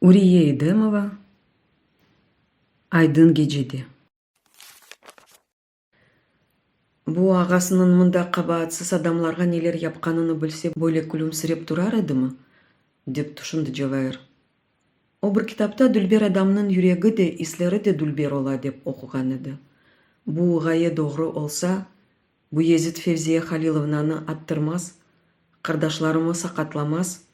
Uriye İdemova Aydın gecede. Bu ağasınıñ mında qabaatsız adamlarğa neler yapqanını bilse, böyle külümsirep turar edimi? dep tüşündi Cevair. O bir kitapta dülber adamnıñ yüregi de, isleri de dülber ola, dep oquğan edi. Bu ğaye doğru olsa, bu yezit Fevziye Halilovnanı attırmaz, qardaşlarımı saqatlamaz,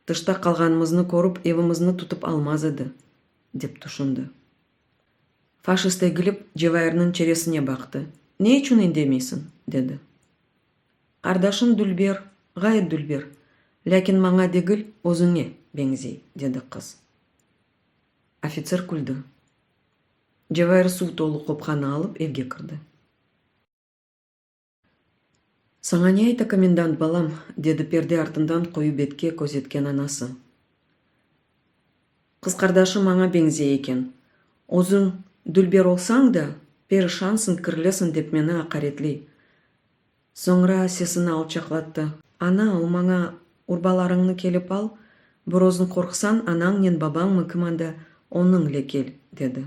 tışta qalğanımıznı körip evimizni tutıp almaz edi, dep tüşündi. Faşist egilip, Cevairniñ çeresine baqtı. Ne içün indemeysiñ? dedi. Qardaşıñ dülber, ğayet dülber, lâkin maña degil, özüñe beñzey, dedi qız. Ofitser küldi. Cevair suv tolu qopqanı alıp evge kirdi. Saña ne ayta komendant, balam? dedi perde artından qoyu betke közetken anası. Qız qardaşı maña beñzey eken. Özüñ dülber olsañ da, perişansıñ, kirlisiñ dep meni aqaretley. Soñra sesini alçaqlattı, Ana, o maña, urbalarıñnı kelip al, bir özüñ qorqsañ, anañnen babañmı kim anda, onıñle kel, dedi.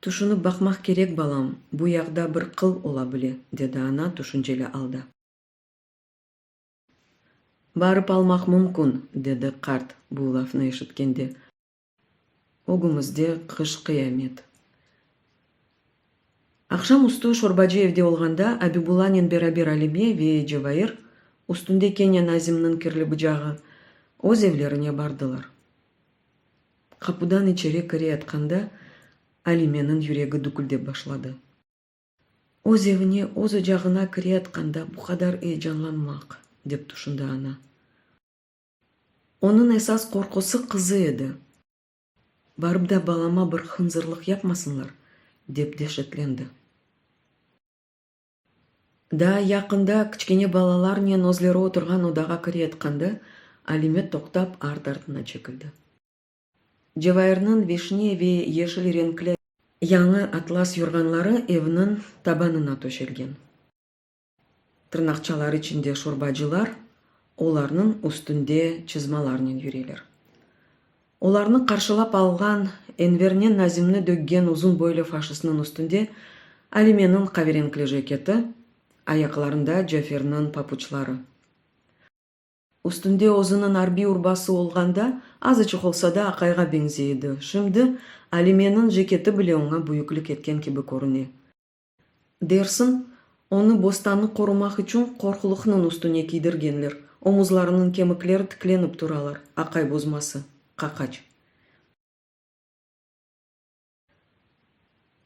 Tüşünip baqmaq kerek, balam, bu yaqda bir qıl ola bile, dedi ana tüşünceli alda. Barıp almaq mümkün, dedi qart bu lafnı eşitkende. Ögümizde qış-qıyamet. Aqşam üstü şorbacı evde olğanda Abibullanen beraber Alime ve Cevair, üstünde kene Nazimniñ kirli bıcağı, öz evlerine bardılar. Qapudan içeri kireyatqanda Alimeniñ yüregi düküldep başladı. Öz evine, öz ocağına kireyatqanda bu qadar eyecanlanmaq, dep tüşündi ana. Onıñ esas qorqusı qızı edi. Barıp da balama bir hınzırlıq yapmasınlar, dep deşetlendi. Daa yaqında kiçkene balalarnen özleri oturğan odağa kireyatqanda Alime toqtap art-artına çekildi. Cevairniñ vişne ve yeşil renkli yañı atlas yorğanları evniñ tabanına töşelgen. Tırnaqçalar içinde şorbacılar olarnıñ üstünde çızmalarnen yüreler. Olarnı qarşılap alğan Envernen Nazimni döggen uzun boylu faşistniñ üstünde Alimeniñ qaverenkli jeketi, ayaqlarında Caferniñ papuçları. Üstünde özüniñ arbiy urbası olğanda, azıçıq olsa da aqayğa beñzey edi, şimdi Alimeniñ jeketi bile oña büyüklik etken kibi körüne. Dersiñ, onı bostannı qorumaq içün qorqulıqnıñ üstüne kiydirgenler, omuzlarınıñ kemikleri tiklenip turalar, aqay bozması, qaqaç.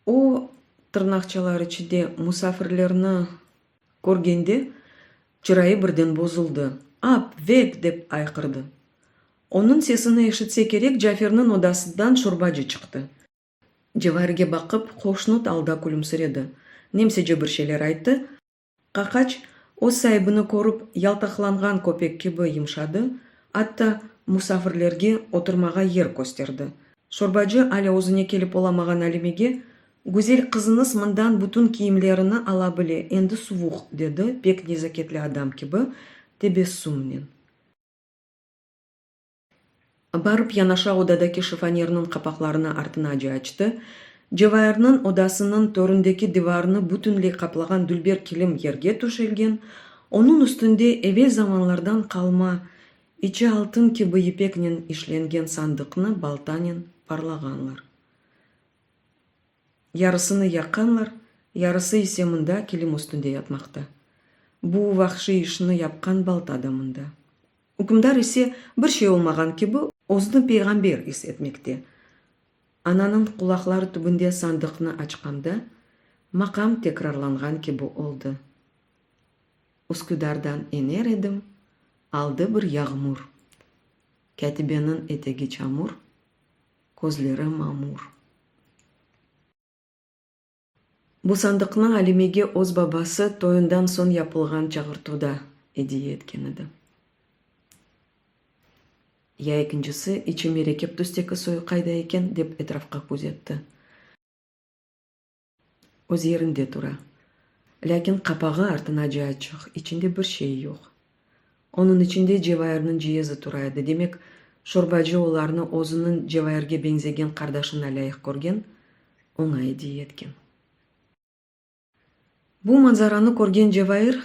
O, tırnaqçalar içinde musafirlerni körgende, çırayı birden bozuldı, Ap, vek! dep ayqırdı. Onıñ sesini eşitse kerek, Caferniñ odasından şorbacı çıqtı. Cevairge baqıp, hoşnut alda külümsiredi, nemsece bir şeyler ayttı, Qaqaç, öz saibini körip, yaltaqlanğan köpek kibi yımşadı, atta musafirlerge oturmağa yer kösterdi. Şorbacı alâ özüne kelip olamağan Alimege, Güzel qızıñız mından bütün kiyimlerini ala bile, endi suvuq, dedi, pek nezaketli adam kibi, tebessümnen. Barıp yanaşa odadaki şifonerniñ qapaqlarını artınace açtı, Cevairniñ odasınıñ töründeki divarnı bütünley qaplağan dülber kilim yerge töşelgen, onıñ üstünde evel zamanlardan qalma, içi altın kibi yipeknen işlengen sandıqnı baltanen parlağanlar. Yarısını yaqqanlar, yarısı ise mında kilim üstünde yatmaqta. Bu vahşiy işni yapqan balta da mında. Ükümdar ise, bir şey olmağan kibi, özüni peyğamber is etmekte. Ananıñ qulaqları tübünde sandıqnı açqanda, maqam tekrarlanğan kibi oldı. Üsküdardan ener edim, aldı bir yağmur. Kâtibeniñ etegi çamur, közleri mamur. Bu sandıqnı Alimege öz babası toyundan soñ yapılğan çağırtuvda ediye etken edi. Ya ekincisi, içi merekep tüsteki soyu qayda eken, dep etrafqa közetti. Öz yerinde tura. Lâkin qapağı artınaca açıq, içinde bir şey yoq. Onıñ içinde Cevairniñ ciyezi tura edi, demek, Şorbacı olarnı özüniñ Cevairge beñzegen qardaşına lâyıq körgen, oña ediye etken. Bu manzaranı körgen Cevair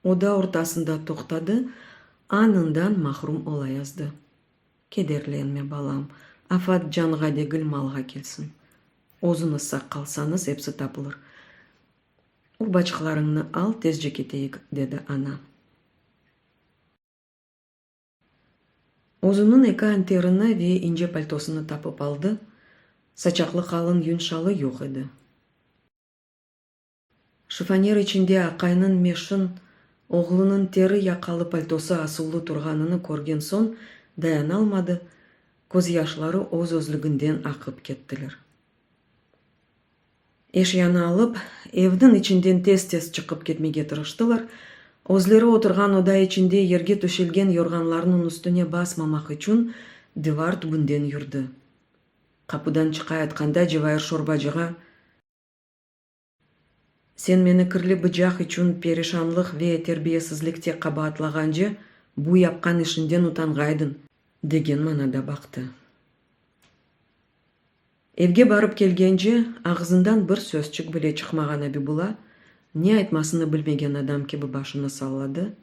oda ortasında toqtadı, añından mahrum olayazdı. Kederlenme, balam, afat canğa degil, malğa kelsin. Özüñiz sağ qalsañız, episi tapılır. Urbaçıqlarıñnı al, tezce keteyik, dedi ana. Özüniñ eki anterini ve ince paltosını tapıp aldı, saçaqlı qalın yün şalı yoq edi. Şifoner içinde aqaynıñ meşin oğlunıñ teri yaqalı paltosı asuvlı turğanını körgen soñ dayanalmadı, közyaşları öz-özlüginden aqıp kettiler. Eşyanı alıp, evniñ içinden tez-tez çıqıp ketmege tırıştılar, özleri oturğan oda içinde yerge töşelgen yorğanlarnıñ üstüne basmamaq içün divar tübünden yürdi. Qapudan çıqayatqanda Cevair şorbacığa, Sen meni kirli bıcaq içün perişanlıq ve terbiyesizlikte qabaatlağance, bu yapqan işinden utanğaydın, degen manada baqtı. Evge barıp kelgence, ağızından bir sözçik bile çıqmağan Abibulla, ne aytmasını bilmegen adam kibi başını salladı,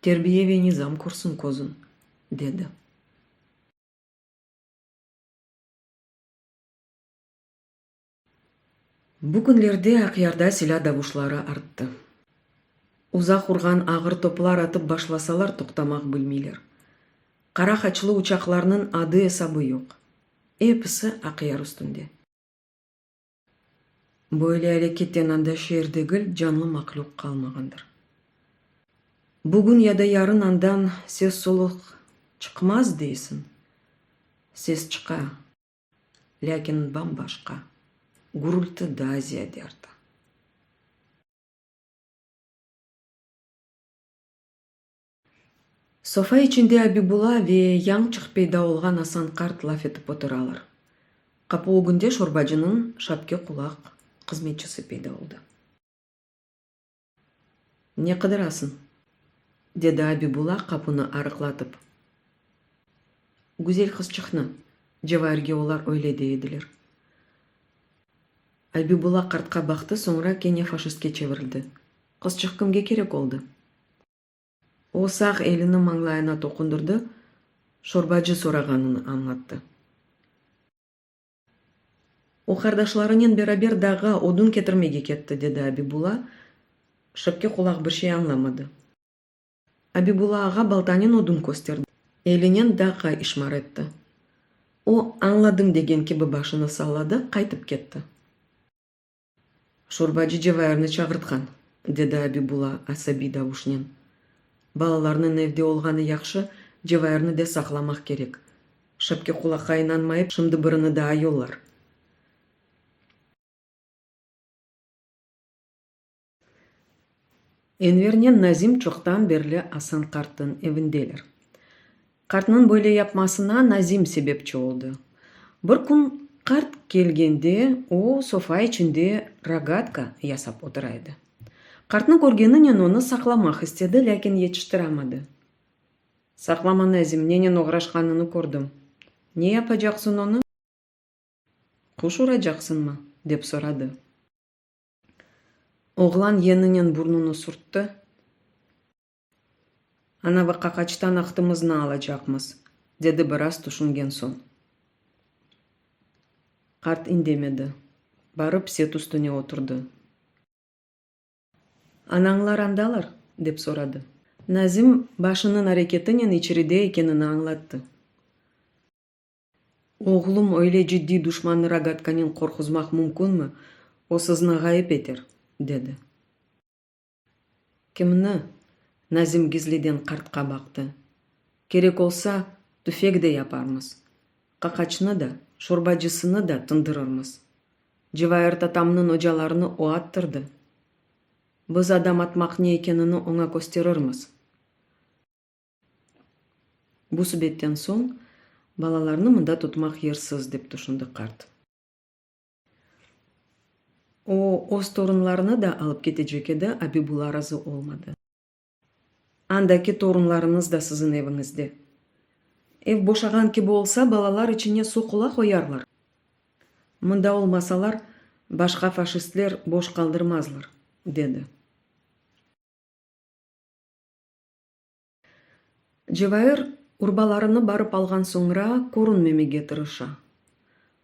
Terbiye ve nizam körsün közüñ, dedi. Bu künlerde Aqyarda silâ davuşları arttı. Uzaq urğan ağır toplar atıp başlasalar toqtamaq bilmeyler. Qara haçlı uçaqlarnıñ adı-esabı yoq. Episi Aqyar üstünde. Böyle areketten anda şeer degil, canlı mahlüq qalmağandır. Bugün ya da yarın andan ses-soluq çıqmaz deysiñ? Ses çıqa. Lâkin bam-başqa, gürülti daa ziyade arta. Sofa içinde Abibulla ve yañçıq peyda olğan Asan qart laf etip oturalar. Qapu ögünde şorbacınıñ şapke qulaq hızmetçisi peyda oldı. Ne qıdırasıñ? dedi Abibulla qapunı arıqlatıp. Güzel qızçıqnı, Cevairge olar öyle dey ediler. Abibulla qartqa baqtı, soñra kene faşistke çevirildi. Qızçıq kimge kerek oldı? O sağ elini mañlayına toqundırdı, şorbacı sorağanını añlattı. O qardaşlarınen beraber dağğa odun ketirmege ketti, dedi Abibulla, Şapke qulaq bir şey añlamadı. Abibulla ağa baltanen odun kösterdi, elinen dağğa işmar etti. O, añladım degen kibi başını salladı, qaytıp ketti. Şorbacı Cevairni çağırtqan, dedi Abibulla asabiy davuşnen. Balalarnıñ evde olğanı yahşı, Cevairni de saqlamaq kerek. Şapke qulaqqa inanmayıp, şimdi birini daa yollar. Envernen Nazim çoqtan berli Asan qartnıñ evindeler. Qartnıñ böyle yapmasına Nazim sebepçi oldı. Bir kün qart kelgende o, sofa içinde rogatka yasap otura edi. Qartnı körgeninen onı saqlamaq istedi, lâkin yetiştiramadı. Saqlama, Nazim, nenen oğraşqanını kördim. Ne yapacaqsıñ onı? Quş uracaqsıñmı? dep soradı. Oğlan yeninen burnunı sürtti. Anavı qaqaçtan aqtımıznı alacaqmız, dedi biraz tüşüngen soñ. Qart indemedi. Barıp set üstüne oturdı. Anañlar andalar? dep soradı. Nazim başınıñ areketinen içeride ekenini añlattı. Oğlum, öyle ciddiy duşmannı rogatkanen qorquzmaq mümkünmi? O sizni ğayıp eter, dedi. Kimni? Nazim gizliden qartqa baqtı. Kerek olsa, tüfek de yaparmız. Qaqaçnı da, şorbacısını da tındırırmız. Cevair tatamnıñ ocalarını o attırdı. Biz adam atmaq ne ekenini oña kösterirmiz. Bu subetten soñ, balalarnı mında tutmaq yersiz, dep tüşündi qart. O, öz torunlarını da alıp ketecek edi, Abibulla razı olmadı. Andaki torunlarıñız da siziñ eviñizde. Ev boşağan kibi olsa, balalar içine soqula qoyarlar. Mında olmasalar, başqa faşistler boş qaldırmazlar, dedi. Cevair urbalarını barıp alğan soñra körünmemege tırışa.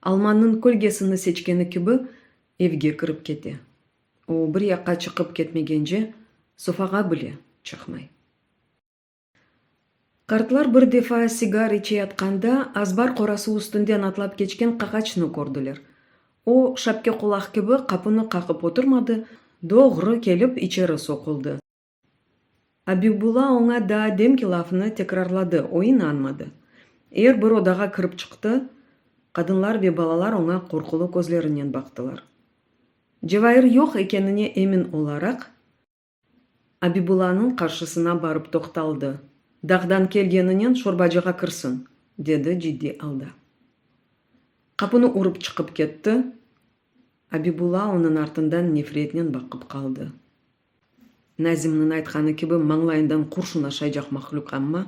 Almannıñ kölgesini seçkeni kibi evge kirip kete. O bir yaqqa çıqıp ketmegence sofağa bile çıqmay. Qartlar bir defa sigar içeyatqanda azbar qorası üstünden atlap keçken qaqaçnı kördiler. O, şapke qulaq kibi qapunı qaqıp oturmadı, doğru kelip içeri soquldı. Abibulla oña daa demki lafını tekrarladı, o inanmadı. Er bir odağa kirip çıqtı, qadınlar ve balalar oña qorqulı közlerinen baqtılar. Cevair yoq ekenine emin olaraq, Abibullanıñ qarşısına barıp toqtaldı. Dağdan kelgeninen şorbacığa kirsin, dedi ciddiy alda. Qapunı urıp çıqıp ketti. Abibulla onıñ artından nefretnen baqıp qaldı. Nazimniñ aytqanı kibi mañlayından qurşun aşaycaq mahlüq amma,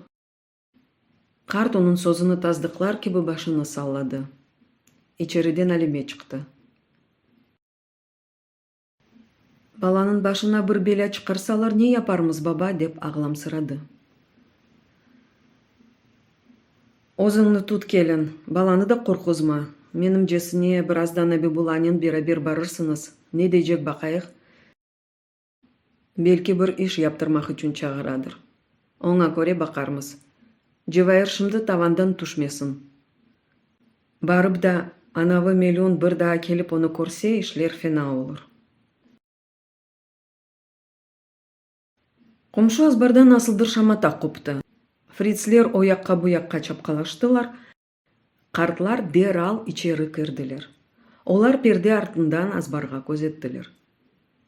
qart onıñ sözüni tasdıqlar kibi başını salladı. İçeriden Alime çıqtı. Balanıñ başına bir belâ çıqarsalar ne yaparmız, baba, dep ağlamsıradı. Özüñni tut, kelin, balanı da qorquzma. Menimcesine, birazdan Abibullanen beraber barırsıñız, ne deycek baqayıq. Belki bir iş yaptırmaq içün çağıradır. Oña köre baqarmız. Cevair şimdi tavandan tüşmesin. Barıp da, anavı melun bir daa kelip onı körse, işler fena olur. Qomşu azbarda nasıldır şamata qoptı. Fritsler o yaqqa-bu yaqqa çapqalaştılar. Qartlar deral içeri kirdiler. Olar perde artından azbarğa közettiler.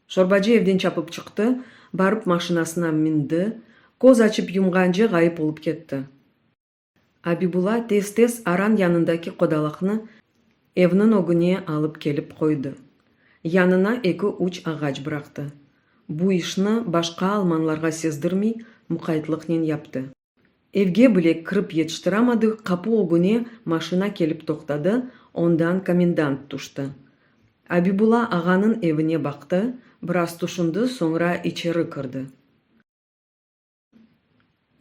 Şorbacı evden çapıp çıqtı, barıp maşinasına mindi, köz açıp yumğance ğayıp olıp ketti. Abibulla tez-tez aran yanındaki qodalaqnı evniñ ögüne alıp kelip qoydı. Yanına eki-üç ağaç bıraqtı. Bu işni başqa almanlarğa sezdirmey, muqaytlıqnen yaptı. Evge bile kirip yetiştiramadı, qapu ögüne maşina kelip toqtadı, ondan komendant tüşti. Abibulla ağanıñ evine baqtı, biraz tüşündi, soñra içeri kirdi.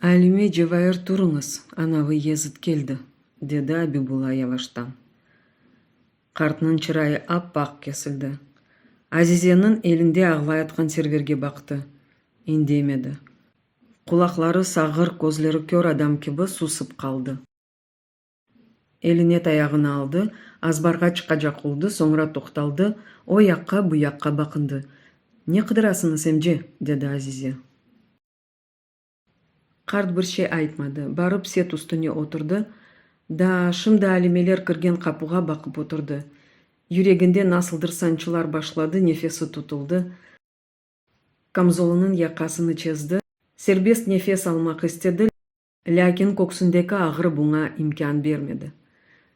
Alime, Cevair, turıñız, anavı yezit keldi, dedi Abibulla yavaştan. Qartnıñ çırayı ap-aq kesildi. Azizeniñ elinde ağlayatqan Serverge baqtı, indemedi. Qulaqları sağır, közleri kör adam kibi susıp qaldı. Eline tayağını aldı, azbarğa çıqacaq oldı, soñra toqtaldı, o yaqqa, bu yaqqa baqındı. Ne qıdırasıñız, emce? dedi Azize. Qart bir şey aytmadı, barıp set üstüne oturdı, daa şimdi Alimeler kirgen qapuğa baqıp oturdı. Yüreginde nasıldır sançılar başladı, nefesi tutuldı. Kamzolınıñ yaqasını çezdi, serbest nefes almaq istedi, lâkin köksündeki ağrı buña imkân bermedi.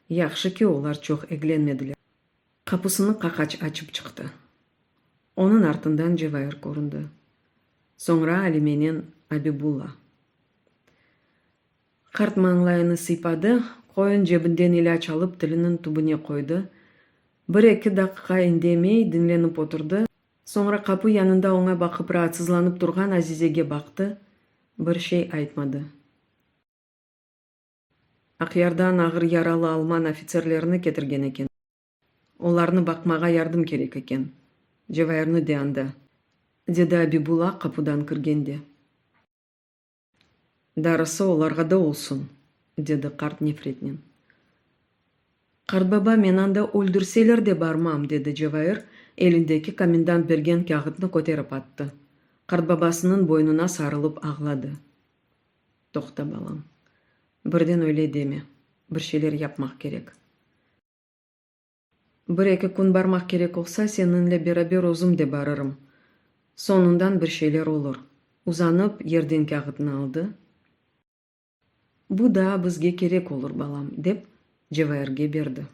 Yahşı ki, olar çoq eglenmediler. Qapusını qaqaç açıp çıqtı. Onıñ artından Cevair köründi. Soñra Alimenen Abibulla. Qart mañlayını sıypadı, qoyun cebinden ilâc alıp tiliniñ tübüne qoydı. Bir-eki daqiqa indemey, diñlenip oturdı. Soñra qapu yanında oña baqıp raatsızlanıp turğan Azizege baqtı, bir şey aytmadı. Aqyardan ağır yaralı alman ofitserlerini ketirgen eken. Olarnı baqmağa yardım kerek eken. Cevairni de anda, dedi Abibulla qapudan kirgende. Darısı olarğa da olsun, dedi qart nefretnen. Qartbaba, men anda öldürseler de barmam, dedi Cevair, elindeki komendant bergen kâğıtnı köterip attı. Qartbabasınıñ boynuna sarılıp ağladı. Toqta, balam, birden öyle deme, bir şeyler yapmaq kerek. Bir-eki kün barmaq kerek olsa, seniñle beraber özüm de barırım. Soñundan bir şeyler olur. Uzanıp, yerden kâğıtnı aldı. Bu daa bizge kerek olur, balam, dep, Cevairge berdi.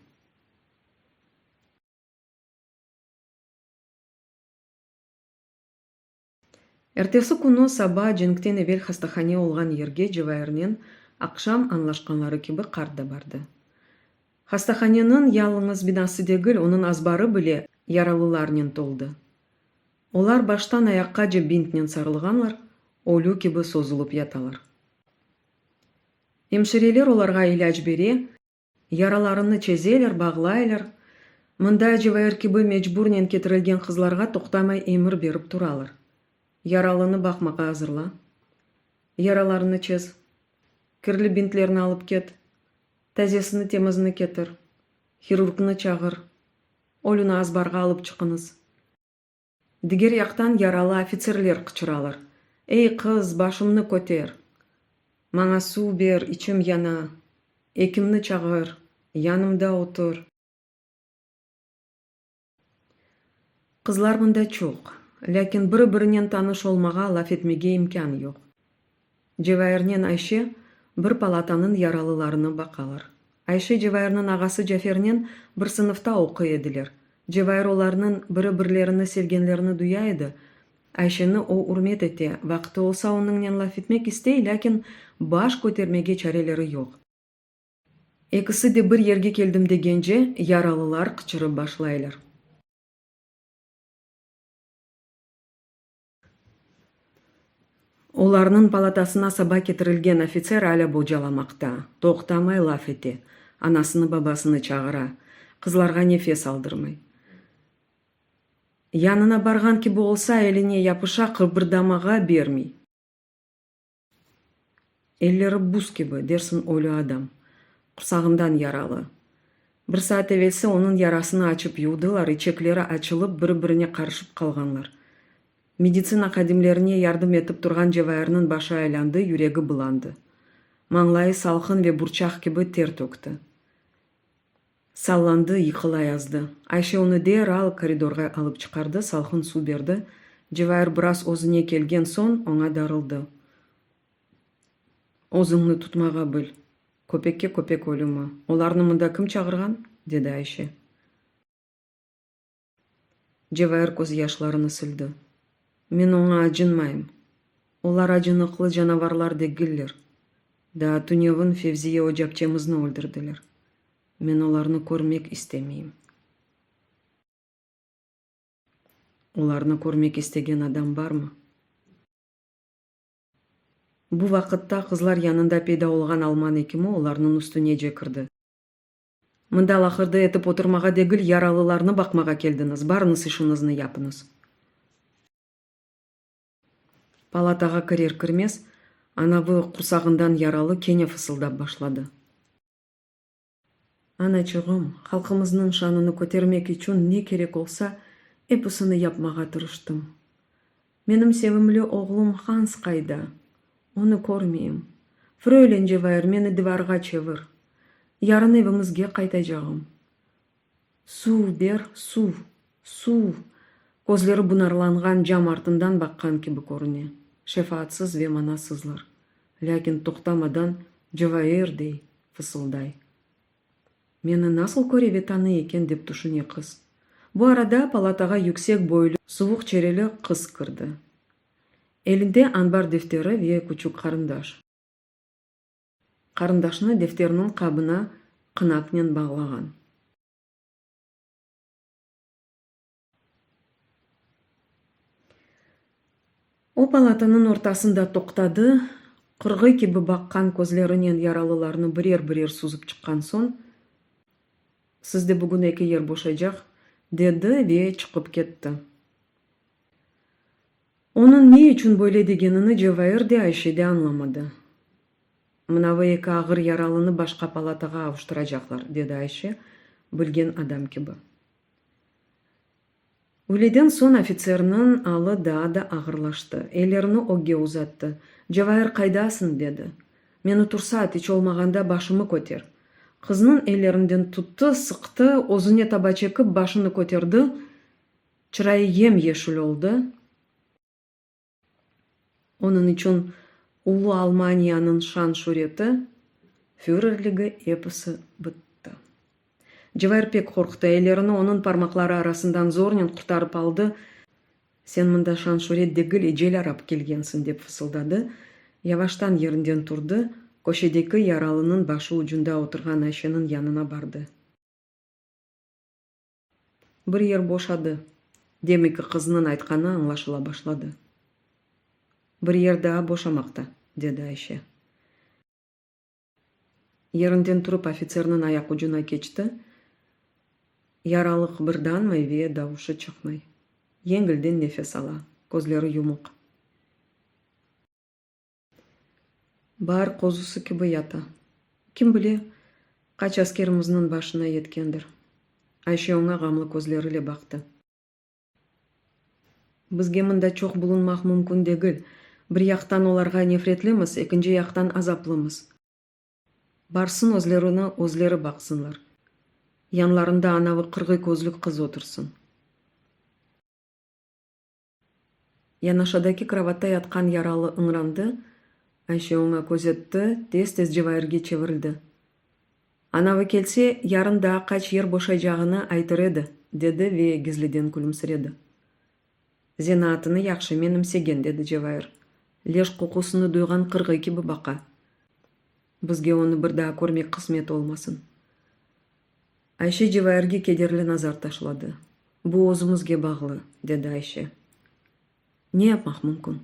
Ertesi künü saba cenkten evel hastahane olğan yerge Cevairnen. Aqşam, añlaşqanları kibi, qart da bardı. Hastahaneniñ yalıñız binası degil, onıñ azbarı bile yaralılarnen toldı. Olar baştan ayaqqace bintnen sarılğanlar, ölü kibi sozulıp yatalar. Emşireler olarğa ilâc bere, yaralarını çezeler, bağlaylar. Mında Cevair kibi mecburnen ketirilgen qızlarğa toqtamay emir berip turalar, Yaralını baqmağa azırla, yaralarını çez, kirli bintlerni alıp ket, tazesini temizini ketir, hirurgnı çağır, ölüni azbarğa alıp çıqıñız. Diger yaqtan yaralı ofitserler qıçıralar, Ey, qız, başımnı köter! Maña suv ber, içim yana! Ekimni çağır, yanımda otur! Qızlar mında çoq, lâkin biri-birinen tanış olmağa, laf etmege imkân yoq. Cevairnen Ayşe bir palatanıñ yaralılarını baqalar. Ayşe Cevairniñ ağası Cafernen bir sınıfta oquy ediler. Cevair olarnıñ biri-birlerini sevgenlerini duya edi. Ayşeni o ürmet ete, vaqtı olsa onıñnen laf etmek istey, lâkin baş kötermege çareleri yoq. Ekisi de bir yerge keldim degence, yaralılar qıçırıp başlaylar. Olarnıñ palatasına saba ketirilgen ofitser alâ bocalamaqta, toqtamay laf ete, anasını-babasını çağıra, qızlarğa nefes aldırmay. Yanına barğan kibi olsa, eline yapışa, qıbırdamağa bermey. Elleri buz kibi, dersiñ ölü adam. Qursağından yaralı. Bir saat evelsi onıñ yarasını açıp yuvdılar, içekleri açılıp, biri-birine qarışıp qalğanlar. Meditsina hadimlerine yardım etip turğan Cevairniñ başı aylandı, yüregi bılandı. Mañlayı salqın ve burçaq kibi ter tökti. Sallandı, yıqıla yazdı. Ayşe onı deral koridorğa alıp çıqardı, salqın suv berdi. Cevair biraz özüne kelgen soñ, oña darıldı. Özüñni tutmağa bil. Köpekke köpek ölümi. Olarnı mında kim çağırğan? dedi Ayşe. Cevair közyaşlarını sildi. Men oña acınmayım. Olar acınıqlı canavarlar degiller. Daa tünevin Fevziye ocapçemizni öldürdiler. Men olarnı körmek istemeyim. Olarnı körmek istegen adam barmı? Bu vaqıtta qızlar yanında peyda olğan alman ekimi olarnıñ üstüne cekirdi. Mında laqırdı etip oturmağa degil, yaralılarnı baqmağa keldiñiz, barıñız işiñizni yapıñız. Palatağa kirer-kirmez, anavı qursağından yaralı kene fısıldap başladı. Anaçığım, halqımıznıñ şanını kötermek içün ne kerek olsa, episini yapmağa tırıştım. Menim sevimli oğlum Hans qayda? Onı körmeyim. Fröylen Cevair, meni divarğa çevir. Yarın evimizge qaytacağım. Suv ber, suv, suv! Közleri bunarlanğan cam artından baqqan kibi körüne. Şefaatsız ve manasızlar. Lâkin toqtamadan Cevair dey, fısılday. Meni nasıl köre ve tanıy eken, dep tüşüne qız. Bu arada palatağa yüksek boylu, suvuq çereli qız kirdi. Elinde anbar defteri ve küçük qarındaş. Qarındaşnı defterniñ qabına qınapnen bağlağan. O palatanıñ ortasında toqtadı, qırğıy kibi baqqan közlerinen yaralılarnı birer-birer süzip çıqqan soñ, Sizde bugün eki yer boşaycaq, dedi ve çıqıp ketti. Onıñ ne içün böyle degenini Cevair de, Ayşe de añlamadı. Mınavı eki ağır yaralını başqa palatağa avuştıracaqlar, dedi Ayşe, bilgen adam kibi. Üyleden soñ ofitserniñ alı daa da ağırlaştı. Ellerini ögge uzattı. Cevair, qaydasıñ? dedi. Meni tursat, iç olmağanda başımı köter. Qıznıñ ellerinden tuttı, sıqtı, özüne taba çekip, başını köterdi. Çırayı yem-yeşil oldı. Onıñ içün ulu Almaniyanıñ şan-şüreti, fürerligi episi bitti. Cevair pek qorqtı, ellerini onıñ parmaqları arasından zornen qurtarıp aldı, Sen mında şan-şüret degil, ecel arap kelgensiñ, dep fısıldadı, yavaştan yerinden turdı. Köşedeki yaralınıñ başı ucunda oturğan Ayşeniñ yanına bardı. Bir yer boşadı. Demek ki, qıznıñ aytqanı añlaşıla başladı. Bir yer daa boşamaqta, dedi Ayşe. Yerinden turıp ofitserniñ ayaq ucuna keçti. Yaralı qıbırdanmay ve davuşı çıqmay. Yengilden nefes ala, közleri yumuq. Baar qozusı kibi yata. Kim bile, qaç askerimizniñ başına yetkendir. Ayşe oña ğamlı közlerile baqtı. Bizge mında çoq bulunmaq mümkün degil. Bir yaqtan olarğa nefretlimiz, ekinci yaqtan azaplımız. Barsın özlerini özleri baqsınlar. Yanlarında anavı qırğıy közlü qız otursın. Yanaşadaki krovatta yatqan yaralı ıñrandı, Ayşe oña közetti, tez-tez Cevairge çevirildi. Anavı kelse, yarın daa qaç yer boşaycağını aytır edi, dedi ve gizliden külümsiredi. Zenaatını yahşı menimsegen, dedi Cevair. Leş qoqusını duyğan qırğıy kibi baqa. Bizge onı bir daa körmek qısmet olmasın. Ayşe Cevairge kederli nazar taşladı. Bu özümizge bağlı, dedi Ayşe. Ne yapmaq mümkün?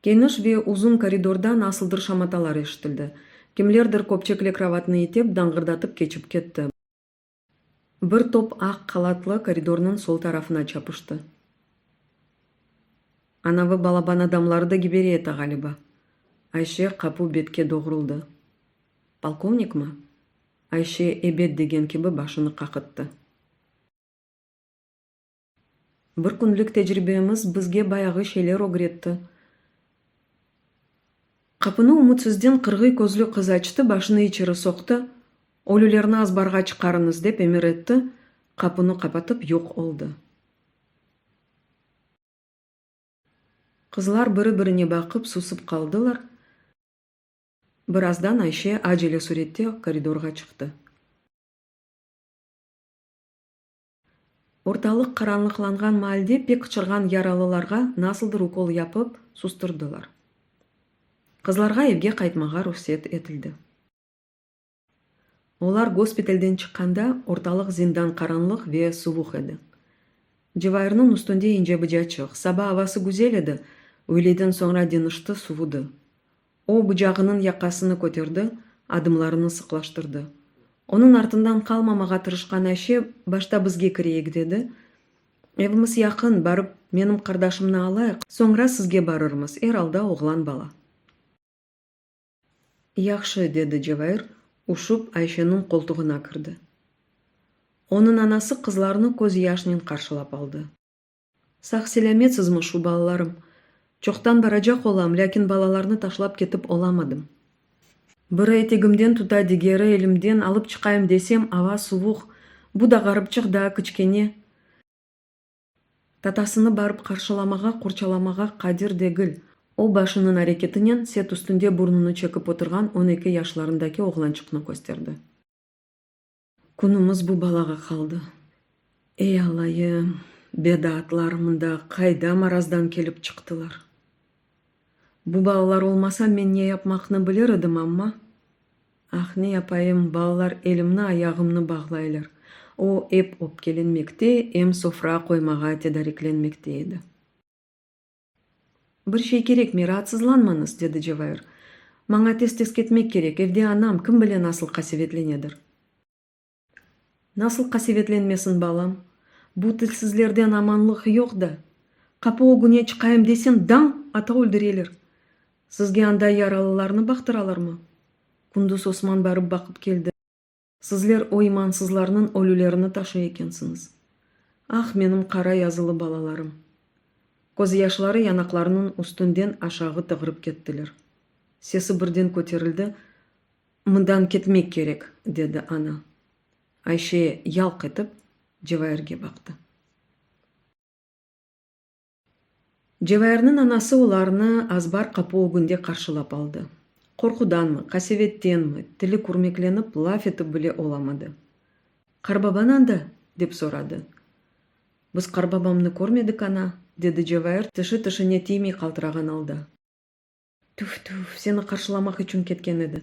Keniş ve uzun koridorda nasıldır şamatalar eşitildi. Kimlerdir köpçekli krovatnı itep, dañğırdatıp keçip ketti. Bir top aq halatlı koridornıñ sol tarafına çapıştı. Anavı balaban adamları da gibere eti ğaliba. Ayşe qapu betke doğruldı. Polkovnikmi? Ayşe ebet degen kibi başını qaqıttı. Bir künlük tecribemiz bizge bayağı şeyler ögretti. Qapını ümütsizden qırğıy közlü qız açtı, başını içeri soqtı, Ölülerni azbarğa çıqarıñız, dep emir etti, qapunı qapatıp yoq oldı. Qızlar biri-birine baqıp susıp qaldılar. Birazdan Ayşe acele sürette koridorğa çıqtı. Ortalıq qaranlıqlanğan maalde pek qıçırğan yaralılarğa nasıldır ukol yapıp, sustırdılar. Qızlarğa evge qaytmağa ruhset etildi. Olar gospitalden çıqqanda ortalıq zindan qaranlıq ve suvuq edi. Cevairniñ üstünde ince bıcaçıq, saba avası güzel edi, üyleden soñra deñişti, suvudı. O, bıcağınıñ yaqasını köterdi, adımlarını sıqlaştırdı. Onıñ artından qalmamağa tırışqan Ayşe, başta bizge kireyik, dedi. Evimiz yaqın, barıp, menim qardaşımnı alayıq, soñra sizge barırmız, er alda oğlan bala. Yahşı, dedi Cevair, üşüp Ayşeniñ qoltuğına kirdi. Onıñ anası qızlarnı közyaşnen qarşılap aldı. Sağ-selâmetsizmi şu balalarım? Çoqtan baracaq olam, lâkin balalarnı taşlap ketip olamadım. Biri etegimden tuta, digeri elimden, alıp çıqayım desem, ava suvuq, bu da ğaripçıq daa kiçkene. Tatasını barıp qarşılamağa, qorçalamağa qadir degil. O, başınıñ areketinen set üstünde burnunı çekip oturğan on eki yaşlarındaki oğlançıqnı kösterdi. Künümiz bu balağa qaldı. Ey, Allayım, bedaatlar mında qayda marazdan kelip çıqtılar? Bu balalar olmasa, men ne yapmaqnı bilir edim, amma, ah, ne yapayım, balalar elimni-ayağımnı bağlaylar. O, ep öpkelenmekte, em sofra qoymağa tedariklenmekte edi. Bir şey kerekmey, raatsızlanmañız, dedi Cevair. Maña tez-tez ketmek kerek, evde anam, kim bile nasıl qasevetlenedir. Nasıl qasevetlenmesin, balam? Bu tilsizlerden amanlıq yoq da. Qapı ögüne çıqayım deseñ, dañ ata öldüreler. Sizge anda yaralılarnı baqtıralarmı? Kündüz Osman barıp baqıp keldi. Sizler o imansızlarnıñ ölülerini taşıy ekensiñiz. Ah, menim qara yazılı balalarım! Közyaşları yanaqlarınıñ üstünden aşağı tığırıp kettiler. Sesi birden köterildi, Mından ketmek kerek, dedi ana. Ayşe yalq etip, Cevairge baqtı. Cevairniñ anası olarnı azbar qapı ögünde qarşılap aldı. Qorqudanmı, qasevettenmi, tili kürmeklenip laf etip bile olamadı. Qarbabañ anda? dep soradı. Biz qarbabamnı körmedik, ana. Dedi Cevair tişi-tişine tiymey qaltırağan alda. Tüf-tüf, seni qarşılamaq içün ketken edi.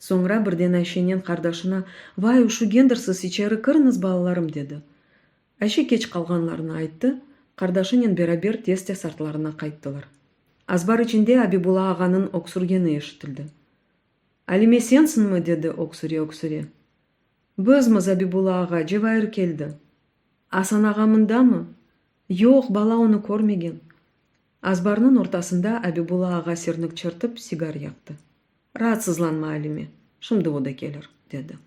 Soñra birden Ayşenen qardaşına, Vay, üşügendirsiz, içeri kiriñiz, balalarım, dedi. Ayşe keç qalğanlarını ayttı, qardaşınen beraber tez-tez artlarına qayttılar. Azbar içinde Abibulla ağanıñ öksürgeni eşitildi. Alime sensiñmi? dedi öksüre-öksüre. Bizmiz, Abibulla ağa, Cevair keldi. Asan ağa mındamı? Yoq, bala onı körmegen. Azbarnıñ ortasında Abibulla ağa sernik çertip, sigar yaqtı. Raatsızlanma, Alime, şimdi o da kelir, dedi.